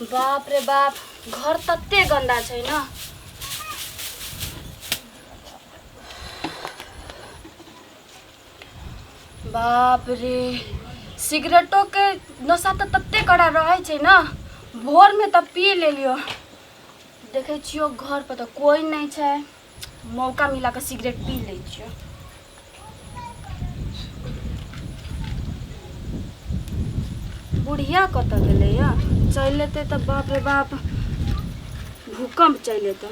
बाप रे बाप, घर तते गंदा छै ने। बाप रे, सिगरेटो के नशा तऽ तते कड़ा रहै छै ने। भोरमे तऽ पी लेलियो, देखै छियो घर पर तऽ कोइ नहि छै, मौका मिला कऽ सिगरेट पी लै छियो। बुढ़िया कतऽ गेलैया? चलि एतै तऽ बाप रे बाप, भूकम्प चलि एतै।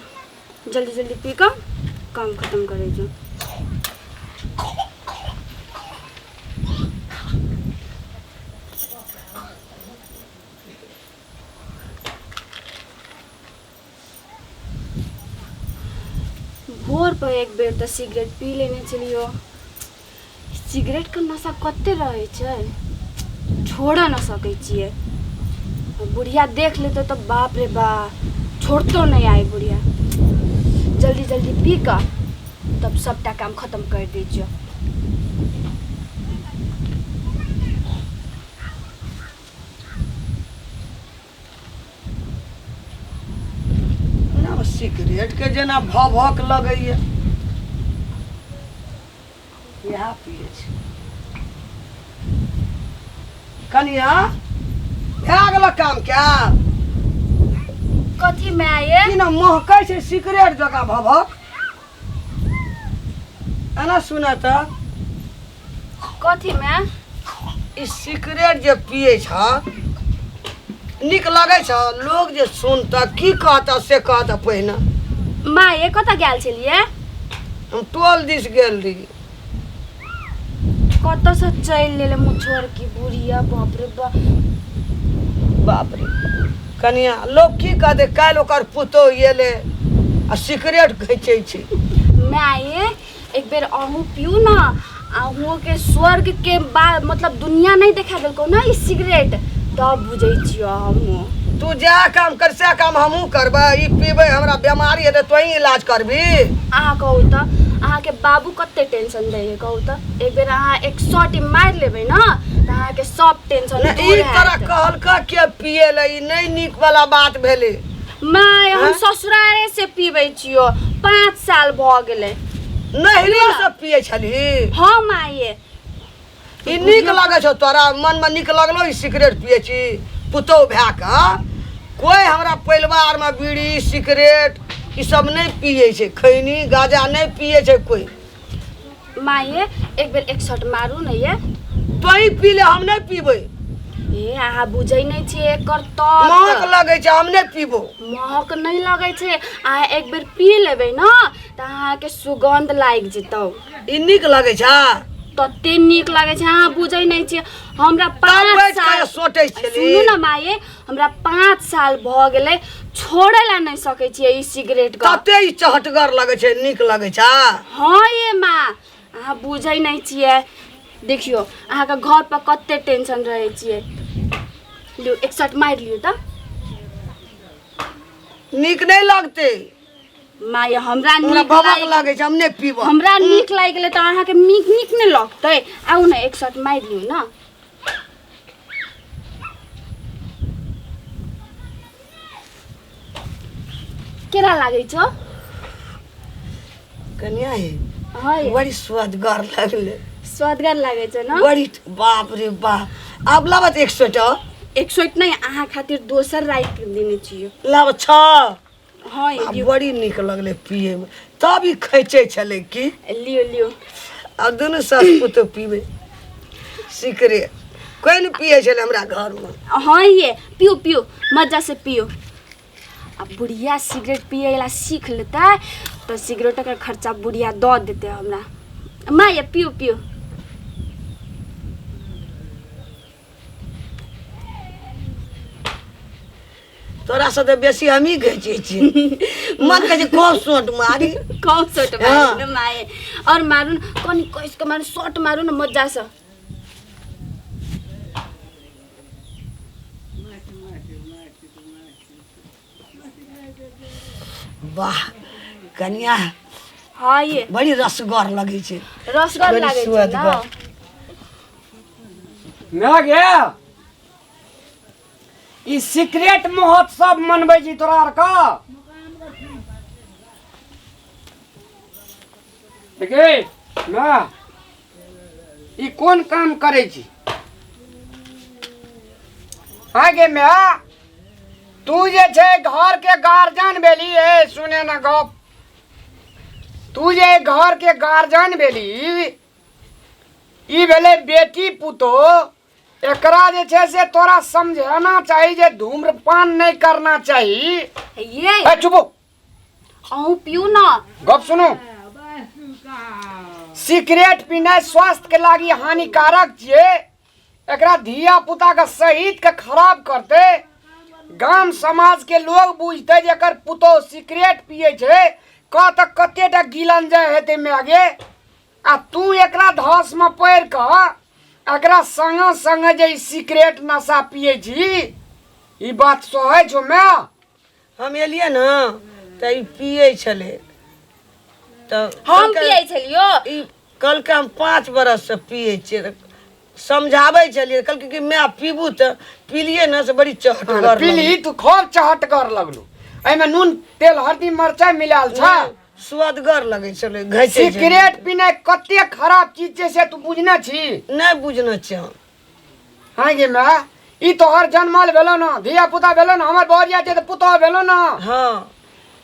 जल्दी जल्दी पी कऽ काम खतम करै जो। भोर पर एक बेर तऽ सिगरेट पी लेने छलियो। सिगरेटके नशा कते रहै छै, छोड़ऽ न सकै छियै। बुढ़िया देख लेतै तऽ बाप रे बा, छोड़तो नहि आइ बुढ़िया। जल्दी जल्दी पी कऽ तब सबटा काम खतम कर दै छियो। ना सिगरेट के जेना भभक लगैया, इएह पियै छी। कनिया, भए गेल काम क्या? कथी में आये? की ना महकै छै सिगरेट जकाँ भभक एना? सुन तऽ। कथी में? ई सिगरेट जे पियै छ, नीक लगै छ? लोग जे सुनत की कहत से कहत पहिने। माँ ये, कतऽ गेल छलियै? हम टोल दिस गेल रही। कतऽ से चलि लेले मुँह छोड़ की बुढ़िया, बाप रे बाप। बाप रे कनिया, लोग की कहते, काल्हि ओकर पुतोह एलै आ सिगरेट घिचै छै। माय ये, एक बेर अहूँ पियू ने, अहूँ के स्वर्ग के बा मतलब दुनिया नहीं देखा देलको ना ई सिगरेट, तब बुझै छियो हमहूँ। तू जा काम कर, से काम हमहूँ करबै। ई पीबै, हमरा बीमारी हेतै, तोही इलाज करबी? अहाँ कहू तऽ, अहाँके बाबू कते टेंशन दै है? कहू तऽ, एक बेर अहाँ एक शॉट मारि लेबै ने तऽ अहाँके सब टेंशन नहि दूर ई तोरा हैत। कहलका के पिए ले? ई नहि नीक वाला बात भेलै। माय, हम आँय? ससुरारे से पीबै छियो, 5 साल भऽ गेलै। नहिरो से पिए छलही? हाँ माये। ई नीक लगै छौ तोरा? मनमे नीक लगलो ई सिगरेट पिए छी पुतोह भए कऽ? कोइ हमरा परिवारमे बीड़ी सिगरेट ई सब नहि पिए छै, खैनी गाजा नहि पिए छै कोइ। माये, एक बेर एक शॉट मारू ने ये। तोही पी ले, हम नहि पीबै। ए, अहाँ बुझै नहि छियै एकर तत। महक लगै छै, हम नहि पीबो। महक नहि लगै छै। अहाँ एक बेर पी लेबै ने तऽ अहाँके सुगन्ध लागि जेतौ। ई नीक लगै छै? तते नीक लागै छै, अहाँ बुझै नहि छियै। हमरा तब 5 बैठ साल कऽ सोचै छली। सुनू ने माये, हमरा 5 साल भऽ गेलै, छोड़ै ला नहि सकै छियै ई सिगरेट के। तते ई चहटगर लगै छै, नीक लगै छै? हँ ये माँ, अहाँ बुझै नहि छियै। देखियौ, अहाँके घर पर कते टेंशन रहै छियै। लियौ, एक शॉट मारि लियौ तऽ। नीक नहि लगतै। माय, हमरा हमरा नीक भभक लागि लगै छै, हम नहि पीबऽ। हमरा नीक लागि गेलै तऽ अहाँके नीक नीक नहि लगतै? आउ ने, एक शॉट मारि लियौ ने। केना लागै छौ? कनिया हे। हँ ये। बड़ी स्वादगर लगलै। स्वादगर लागै छै ने? बड़ी, बाप रे बाप। आब लाबत एक सोट। एक सोट नहि, अहाँ खातिर दोसर राखि देने छियै। लाब छ। हँ ये, आ लियौ। बड़ी नीक लगलै पियैमे, तब ई खैचै छलै की। लियौ लियौ। आब दुनू सास पुतोह पीबै सिकरेट? कोइ नहि पियै छलै हमरा घरमे। हाँ ये, पियो पियो, मजा से पियो। आ बुढ़िया सिगरेट पियै ला सीख लेतै तऽ सिगरेटके खर्चा बुढ़िया दऽ देतै हमरा। माँ ये, पियो पियो। तोरा से तऽ बेसी हमही घिचै छी। मन कहै छै कम सोट मारी। कम शॉट मारू ने माये, और मारू ने, कनि कस के मारू, शॉट मारू ने मजा से। वाह कनिया। हाँ ये। बड़ी रसगर लगै छै। रसगर बड़ी लागै छै ने? सुअदगर। ना गया। ई सिगरेट महोत्सव मनबै छी तोरा आर का देखी ना ई कोन काम करै छी आगे माय तू जे छै घर के गार्जियन भेली ए सुने ना गप तू जे घर के गार्जियन भेली ई भेलै बेटी पुतोह एकरा जे छै से तोरा समझाना चाही जे धूम्रपान नहि करना चाही। ये ए चुप हो, अहूँ पियू ना। गप सुनू, सिगरेट पीनाइ स्वास्थ्य के लागी हानिकारक छियै। एकरा धिया पुता के सहित के खराब करते। गाम समाज के लोग बुझते जे एकर पुतोह सिगरेट पिए छै, कह तऽ कतेटा गिलन जाय हेतै माय। आ तू एकरा धस में पड़ि कऽ एकरा संगे संगे जे ई सिगरेट नशा पिए छी, ई बात सहै छौ माय? हम एलियै ने तऽ ई पियै छलै तऽ हम पियै छलियो। ई कहलकै हम 5 बरससँ पियै छियै, तऽ समझाबै छलियै, कहलकै कि माय पीबू तऽ पीलियै ने से बड़ी चहटगर। पीली तू खूब चहटगर लगलू। एहिमे नून तेल हल्दी मरचाइ मिलायल छै। सुअदगर लगै छलै, घैचै छलै। सिगरेट पीनाइ कते खराब चीज छै से तू बुझने छी? नहि बुझने छियै हम। हाँ गे माय, ई तोहर जनमल भेलो न, धिया पुता भेलो न, हमर बहुरिया छै तऽ पुतोह भेलो न। हाँ।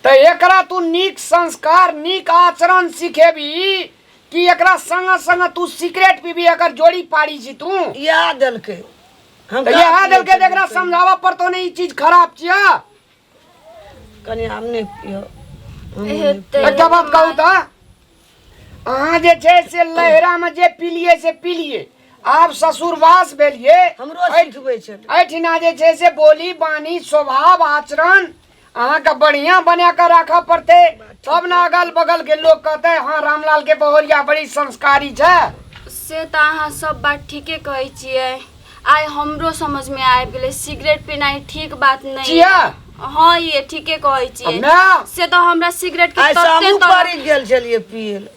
तऽ एकरा तू नीक संस्कार नीक आचरण सिखेबी कि एकरा संग संग तू सिगरेट पीबी, एकर जोड़ी पाड़ी छी तू? इएह देलकै हम। तऽ इएह देलकै तऽ एकरा समझाबऽ पड़तौ ने, ई चीज खराब छियै। कनि आब नहि पियब। हेतै। एकटा बात कहू तऽ अहाँ जे छै से लहरामे जे पीलियै से पीलियै, आब ससुरवास भेलियै। हमरो सिखबै छलै। एहिठिना जे छै से बोली बानी स्वभाव आचरण अहाँके बढ़िया बना कऽ राखऽ पड़तै, तब ने अगल बगल के लोग कहतै हाँ रामलाल के बहुरिया बड़ी संस्कारी छै। से तऽ अहाँ सब बात ठीके कहै छियै। आइ हमरो समझमे आबि गेलै, सिगरेट पीनाइ ठीक बात नहि। छियै? हाँ ये ठीके कहै छियै। माय से तऽ हमरा सिगरेट के आइ तते हमहूँ तलब पड़ि गेल छलियै पियै लए।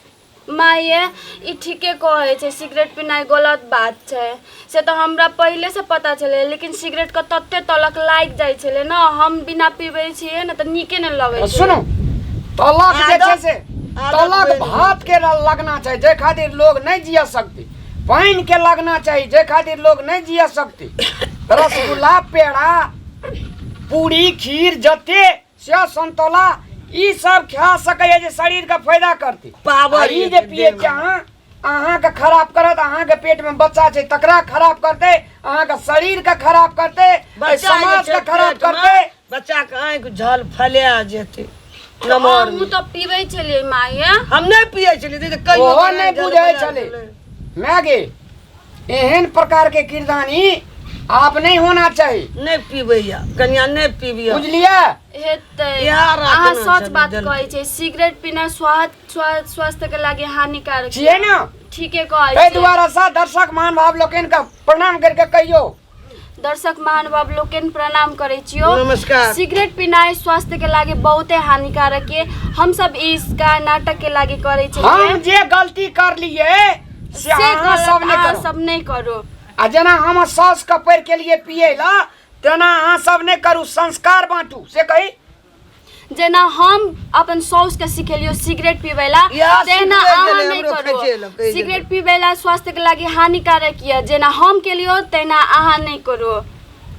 माये, ई ठीके कहै छै, सिगरेट पीनाइ गलत बात छै से तऽ हमरा पहिलेसँ पता छलै, लेकिन सिगरेटके तते तलक लागि जाइ छलै ने, हम बिना पीबै छियै ने तऽ नीके नहि लगै छै। सुनू, तलक जे छै से आदत तलक बनि गेल। भात के लगना चाही, जाहि खातिर लोग नहि जिया सकती। पानि के लगना चाही, जाहि खातिर लोग नहि जिया सकती। रसगुल्ला पेड़ा पूरी खीर जते से संतोला ई सब खा सकैए जे शरीर के फायदा करतै। पावर आ ई जे एतै पियै देहमे। छियै अहाँ, अहाँके खराब करत, अहाँके पेट में बच्चा छै तकरा खराब करतै, अहाँके शरीर के खराब करतै, एहि बच्चा जे समाज छै के खराब पेटमे, करतै। बच्चा के आँखि झल फैला जेतै नमहर। हमहूँ तऽ पीबै छलियै माये। हम नहि पियै छलियै दीदी, कहियो ओहो आँखि नहि झल बुझै फैला छलै। गेलै। माय गे, एहन प्रकार के किरदानी आप नहीं होना चाहिए। नहि पीबैया कनिया, नहि पीबिया। बुझलियै? हेतै। इएह राखना अहाँ सच छलै बात जल्दी। कहै छियै, सिगरेट पीना स्वास्थ्य स्वास्थ्य के लागि हानिकारक छियै ने? ठीके कहै ताहि छियै। दुआरे से दर्शक महानुभाव लोकनि के प्रणाम करके कहियौ। दर्शक महानुभाव लोकनि प्रणाम करै छियौ। नमस्कार। सिगरेट पीनाइ स्वास्थ्य के लागि बहुते हानिकारक है। हम सब इसका नाटक के लागि करै छियै। हम जे गलती कर लिए से से अहाँ गलत सब नहि अहाँ करू। सब नहि करू। आ जेना हम साउस के पढ़ि के लिए पियै ला तेना अहाँ सब नहि करू, संस्कार बाँटू से कही। जेना हम अपन साउस के सिखेलियो सिगरेट पीबै ला, इएह तेना सिखबै अहाँ छलै, नहि हमरो करू। खिचेलक, कहि देलक। सिगरेट पीबै ला स्वास्थ्य के लागि हानिकारक यऽ, जेना हम केलियो तेना अहाँ नहि करू।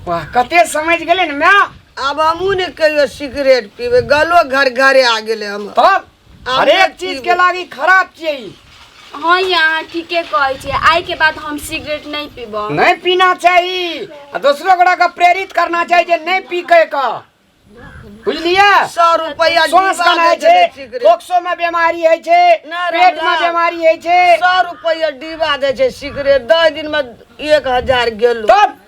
वाह, कते समझ गेलै ने माय। आब हमहूँ नहि कहियो सिगरेट पीबै, गलो घर घरे आ गेलै हमर। तब आब हरेक नहि चीज के पीबै। लागी खराब छियै ई। हाँ ये अहाँ ठीके कहै छियै, आइ के बाद हम सिगरेट नहि पीबो। नहीं पीना चाही आ दोसरो गोटा के प्रेरित करना चाही जे नहीं पी के का, बुझलियै? 100 रुपैआ श्वास डिब्बा कना दै होइ छै, छलै सिगरेट। फोक्सो में बीमारी होइ छै, ना, पेट में रामलाल। बीमारी होइ छै। 100 रुपैआ डिब्बा दै छै सिगरेट, 10 दिन में 1000 गेलो। तब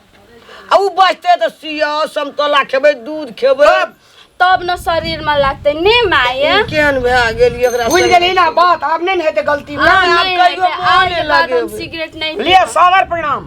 आ उ बचतै तऽ सिया समतोला खेबै, दूध खेबै, तब तब न शरीर में लागतै ने माय। ई केहन भए गेल एकरा? बुझि गेली ना बात? आब नहि ने हेतै गलती। आब आब नहि कहियो हेतै, मोन आइ नहि के बाद हम लगेबै। सिगरेट नहि लिअ, सादर प्रणाम।